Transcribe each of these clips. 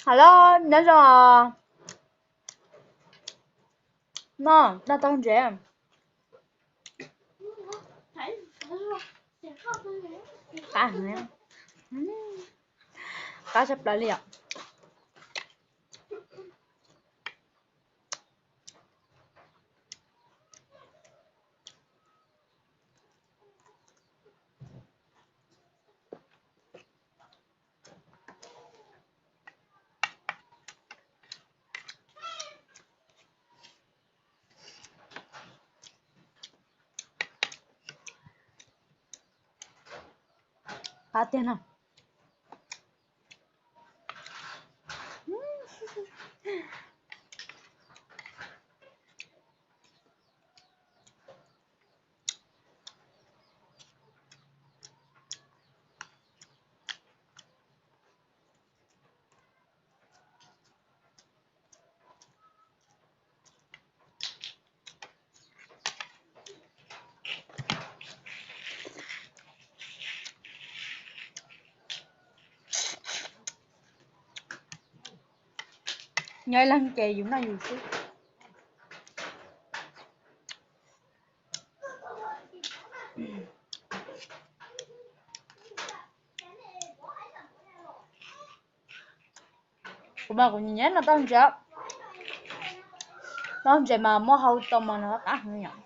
Hello, nyob zoo os. Noj, noj taub ntses. Qab heev, qab tshaj plaws li os. Qab tiag no. Nyob ib leeg ces yus noj yus xwb. Kuv mas kuv nyiam noj taub ntses, taub ntses mas muab hau tau mas nws qab heev yom.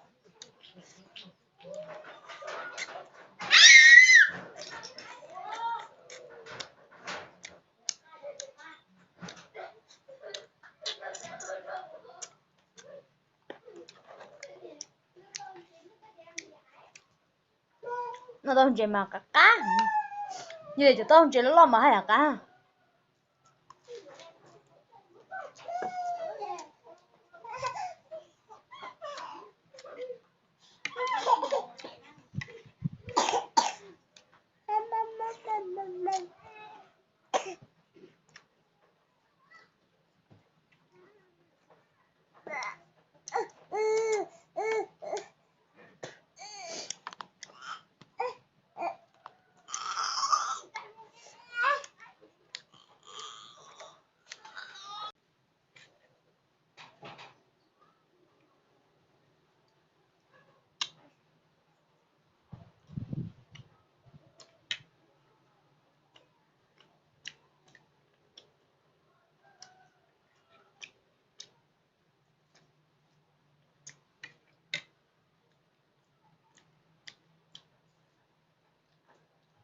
Noj taub ntses mas qab qab, yog cov taub ntses loj loj mas haj yam qab.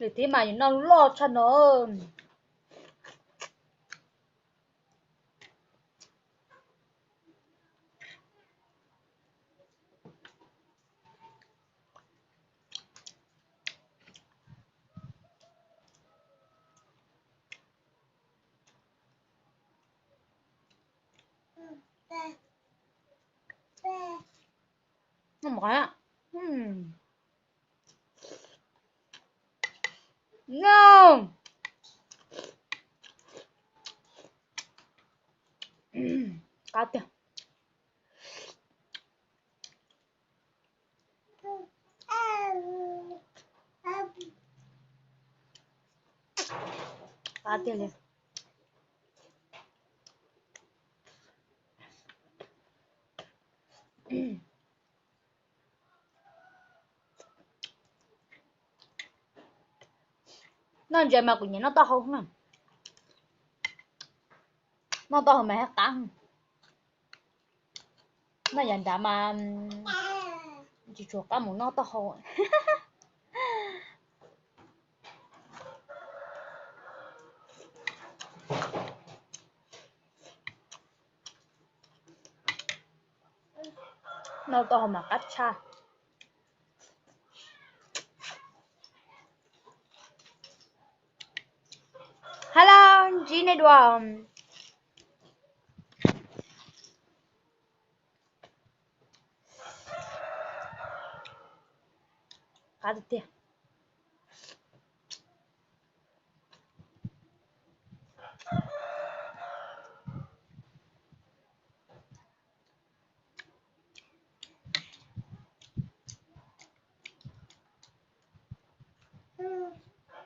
Lwm tiam mas yus noj loj tshaj no. Qab tiag. Qab tiag li. Noj ntses mas kuv nyiam noj taub hau na. Noj taub hau mas qab. Noj yav nrad mas tsis tshua qab mus noj taub hau. Noj taub hau mas qab tshaj. Hello, ntsib nej dua. Qab tiag tiag.